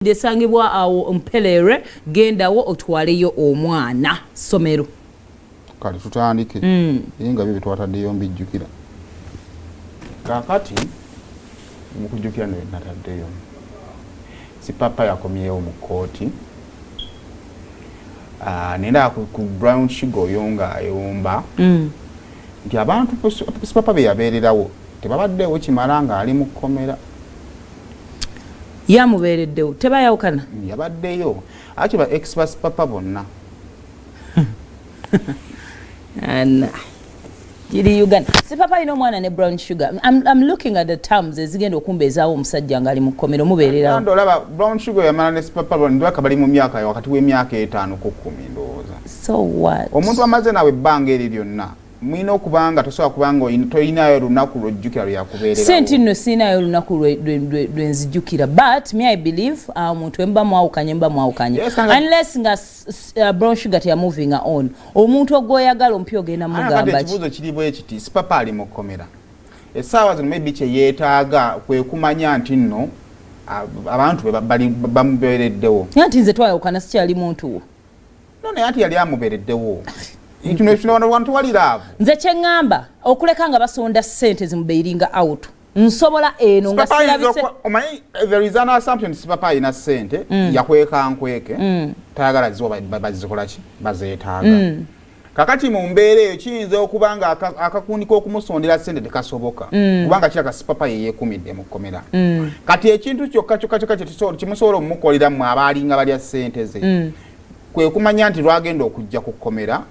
Esangibwa awo Mpereerwe, gendawo otwaleyo omwana ssomero. Kale tutandike. Naye nga byo byetwataddeyo mbijjukira. Kaakati mukujjukira no nataddeyo Sipapa yakomyewo mu kkooti nenda ku Brown Sugar oyo ng'ayomba nti abantu Sipapa be yabeererawo tebabaddeewo kimala ng'ali mu kkomera. Yamubeereddewo tebayawukana. Yabaddeyo ati ba ex ba Sipapa bonna. Ana kiri Uganda. Sipapa alina omwana ne Brown Sugar. I'm looking at the terms ezigenda okumbeezaawo omusajja ng'ali mu kkomero mubeererawo. Uganda olaba Brown Sugar yamala ne Sipapa ndibaka bali mu myaka wakati w'emyaka 5 ku 10 ndowooza. So what? Omuntu amaze naawe ebbanga eryo lyonna mulina okuba nga tosobola kuba nga tolinayo lunaku lw'ojjukira lwe yakubeererawo. Si nti nno sirinayo lunaku lwe nzijukira, but me I believe omuntu mba mwawukanye mba mwawukanye. Yes, kanga Unless nga Brown Sugar teyamovinga on. Omuntu ogw'oyagala omupya ogenda mugamba ki? Ekibuuzo kiri bwe kiti, Sipapa ali mu kkomera. Essaawa zino maybe kye yeetaaga kwe kumanya nti nno abantu be bamubeereddewo. Anti nze twayawukana sikyali muntu wo. No, naye anti yali amubeereddewo. Kino kino wano wantu wali laavu. Nze kye ŋŋamba okuleka nga basonda ssente zimubeiringa out. Nsobola eno nga Sipapa ayinza sirabise. Omanyi, there is an assumption Sipapa alina ssente, yakweka nkweke, tayagala ziwa bazikola ki? Bazeetaaga. Kakati mu mbeera eyo kiyinza okuba nga akakundi k'okumusondera ssente tekasoboka. Kubanga kiraka Sipapa ye yeekumidde mu kkomera. Kati ekintu kyokka kyokka kyokka kyemusobola omukolera mmwe abaalinga balya ssente ze. Kwe kumanya nti lwagenda okujja ku kkomera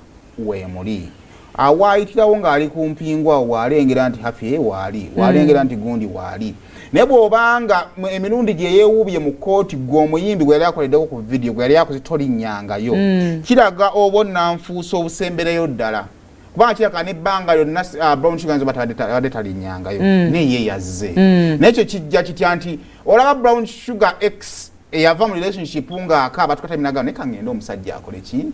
weemuli. Awaayitirawo ng'ali ku mpingu awo w'alengera nti Hafi waali, w'alengera nti gundi waali. Naye bw'obanga emirundi gye yeewuubye mu kkooti gwe omuyimbi gwe yali akoleddeko ku vidiyo gwe yali akoze tolinnyangayo. Kiraga obunnanfuusi obusembereyo ddala. Kubanga kiraka n'ebbanga lyonna Brown Sugar nze abadde talinnyangayo. Naye ye yazze. Naye ekyo kijja kitya nti olaba Brown Sugar ex eyava mu relationship ng'akaaba tukata eminagano naye kangende omusajja akole ki?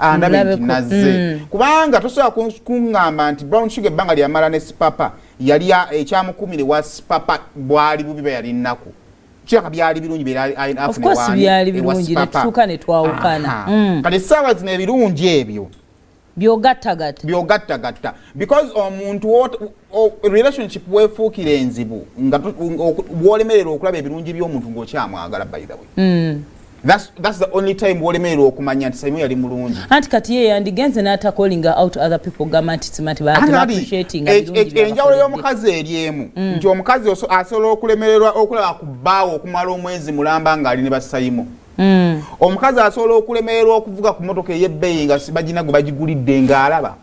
Andabe nti nazze. Kubanga tosobola kuŋŋamba nti Brown Sugar ebbanga lyamala ne Sipapa yali ekyamukumire wa Sipapa bwali bubi be yali nnaku. Kiraka byali birungi bye yali Of afune course waani byali ewa birungi, Sipapa. ne tutuuka ne twawukana. Kati essaawa zino ebirungi ebyo Byogattagatta. Byogattagatta. Because omuntu relationship weefuukira enzibu nga bw'olemererwa okulaba ebirungi by'omuntu ng'okyamwagala, by the way. That's the only time bw'olemererwa okumanya nti Simon yali mulungi. Anti kati ye yandigenze n'atakolinga out other people gamba nti sima nti Anti kati, appreciating ebirungi enjawulo by'abakoledde. y'omukazi eri emu, nti omukazi asobola okulemererwa okulaba ku bbaawo okumala omwezi mulamba ng'ali ne basayimo. Omukazi asobola okulemererwa okuvuga ku mmotoka ey'ebbeeyi nga si bagina gwe bagigulidde ng'alaba.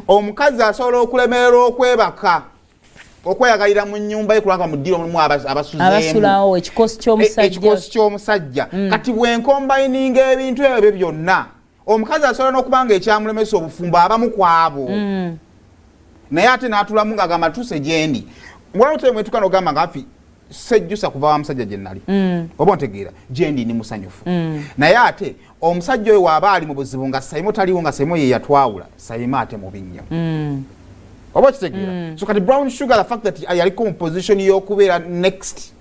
Omukazi asobola okulemererwa okwebaka, okweyagalira mu nnyumba ye kubanga mu ddiiro mulimu abasuzeemu. Abasulawo, ekikosi ky'omusajja. Ekikosi ky'omusajja. Kati bw'enkombayininga ebintu ebyo byonna, omukazi asobola n'okuba nga ekyamulemesa obufumbo abamu ku abo. Naye ate n'atulamu ng'agamba tuuse gye ndi. Waliwo tebe mwetuuka n'ogamba nga afi sejjusa kuva wa musajja gye nali. Oba ontegeera, gye ndi ndi musanyufu. Naye ate omusajja oyo w'aba ali mu buzibu nga Saimo taliwo, nga Saimo ye yatwawula, Saimo ate mubi nnyo. Oba okitegeera? So kati Brown Sugar, the fact that yaliko mu position y'okubeera next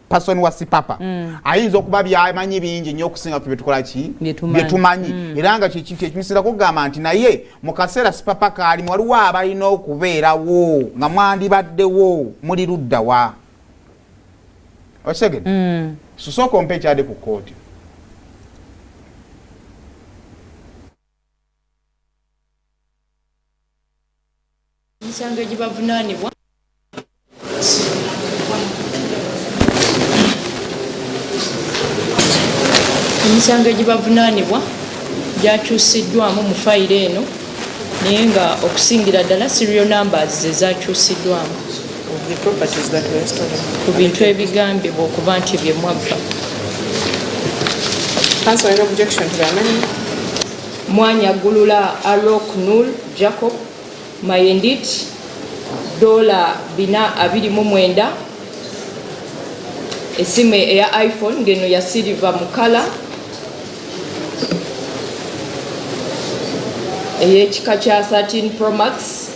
person wa Sipapa, ayinza okuba byamanyi bingi nnyo okusinga ffe byetukola ki? Bye tumanyi. Bye tumanyi. Era nga kyekimusira kugamba nti naye mu kaseera Sipapa kaalimu waliwo abalina okubeerawo nga mwandibaddewo muli ludda wa? Okitegedde? So sooka ompe ekyade ku kkooti. Emisango egibavunaanibwa Emisango egibavunaanibwa gyakyusiddwamu mu fayiro eno, naye nga okusingira ddala serial numbers ze zakyusiddwamu of the properties that were stolen. Ku bintu ebigambibwa okuba nti bye mwabba. Counsel, any objection to the amendment? Mwanyagulula Arok Nur Jacob Mayendit dola bina abiri mu mwenda, esimu eya iPhone ng'eno ya silver mu kala ey'ekika kya 13 Pro Max,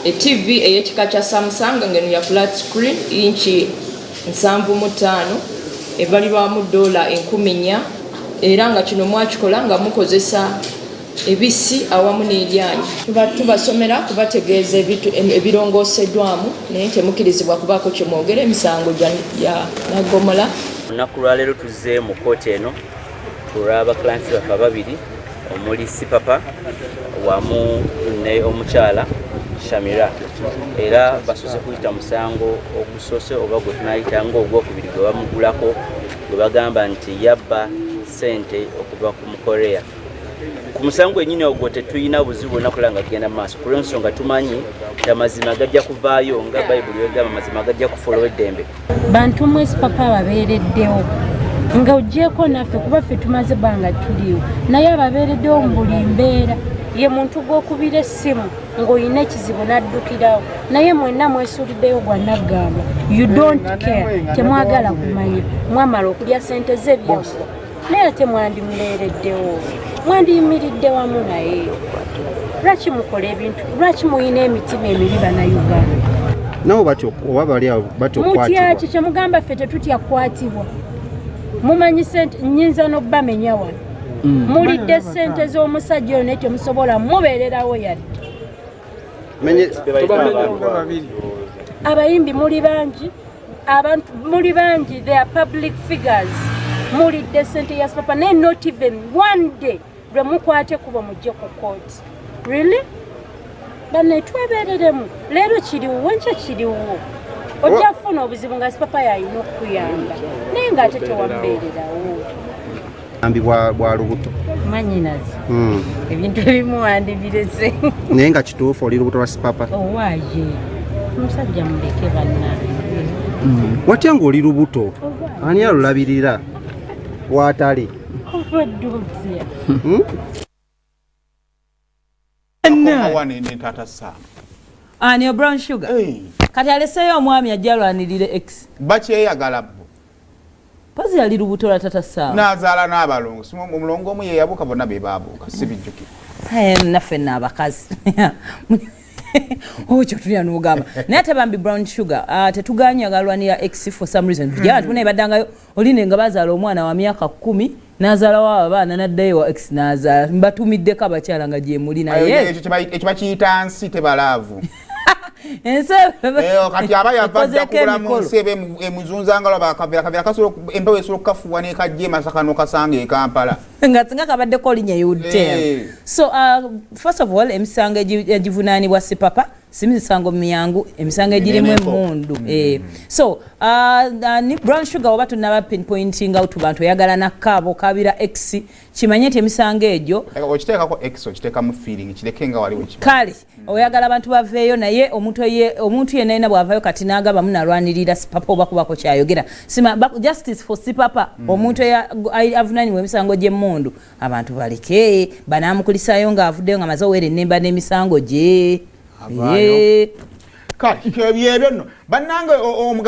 e TV ey'ekika kya Samsung ng'eno ya flat screen inchi nsanvu mu ttaano. Ebalirwamu dola 4,000, era nga kino mwakikola nga mukozesa ebisi awamu n'eryanyi. Tubasomera kubategeeza ebirongooseddwamu, naye temukirizibwa kubaako kyemwogera. Emisango gya naggomola. Olunaku lwaleero tuzze mu kooti eno kulwa clients baffe ababiri, omuli Sipapa wamu ne omukyala Shamira. Era basoose kuyita musango ogusoose, oba gwe tunayita nga ogwokubiri, gwe bamugulako, gwe bagamba nti yabba sente okuva ku Mukorea. Ku musango gwennyini ogwo tetulina buzibu bwonna kulaba nga gugenda mu maaso, ku lw'ensonga tumanyi nti amazima gajja kuvaayo, nga Bayibuli wegamba, amazima gajja kufuulawo eddembe. Bantu mwe, Sipapa ababeereddewo nga ogyeko naffe, kuba ffe tumaze ebbanga tuliwo, naye ababeereddewo mu buli mbeera. Ye muntu gw'okubira essimu ng'olina ekizibu n'addukirawo, naye mwenna mwesuuliddeyo gwa naggamba. You don't care, temwagala kumanya. Mwamala okulya sente ze byaggwa, naye ate mwandimubeereddewo, mwandiyimiridde wamu naye. Lwaki mukola ebintu? Lwaki muyina emitima emibi, Bannayuganda? Nabo batya oba bali awo batya Mutya okukwatibwa? Ki kyemugamba? Ffe tetutya kukwatibwa. Mumanyi sente nyinza n'obbamenya wano. Mulidde sente z'omusajja oyo, naye temusobola mubeererawo yadde. Abayimbi muli bangi, abantu muli bangi, they are public figures. Mulidde sente ya Sipapa, naye not even one day lwe mukwate kubo mujje ku kooti. Really, banne, twebereremu. Leero kiriwo, enkya kiriwo. Ojja kufuna obuzibu nga Sipapa yalina okukuyamba, naye ng'ate tewamubeererawo. Ambi bwa lubuto. Manyinazi, ebintu ebimu wandibirese. Naye nga kituufu oli lubuto lwa Sipapa? Owaaye, omusajja muleke, bannange. Watya ng'oli lubuto, ani alulabirira waatali? Obadde otya? Wane ne taata Sam. Ani, Brown Sugar? Kati aleseeyo omwami ajja alwanirire ex. Bakyeyagala bo. Pozi yali lubuto lwa tata Sam. N'azaala n'abalongo. Omulongo omu ye yabuuka, bonna be baabuuka, si bijjukira. Naffe nno abakazi okyo tulya n'ogamba, naye ate bambi Brown Sugar, tetuganye agalwanira ex for some reason. Mm. Tubona ebaddangayo oline nga bazaala omwana wa myaka 10, n'azaalawo abaana, n'addayo wa ex n'azaala. Mbatumiddeko abakyala nga gyemuli, naye Ekyo ekyo bakiyita nsi tebalaavu. Ensi Kati aba yava dda ekozeeko kubulamu emikolo. Nsi eba emuzunza nga laba akaveera, kaveera kasobola empewo esobola okukafuuwa n'ekajja e Masaka n'okasanga e Kampala. Nga singa kabaddeko linnya, you would tell. So first of all, emisango egivunaanibwa Sipapa si misango miyangu, emisango egirimu Mineneko. emmundu. So ni Brown Sugar, oba tunaba pinpointing out bantu, oyagala nakkaaba okabira ex, kimanye nti emisango egyo Okiteekako ex, okiteekamu feeling, kireke nga waliwo ekiba. Kale oyagala abantu baveeyo, naye omuntu yenna yena bw'avaayo kati n'agamba munalwanirira Sipapa oba kubako kyayogera. Sima, justice for Sipapa. Omuntu avunaanibwa emisango gy'emmundu, abantu baleke banaamukulisaayo ng'avuddeyo nga amaze oweera ennemba n'emisango gye. Avaayo. Kale byebyo nno, bannange.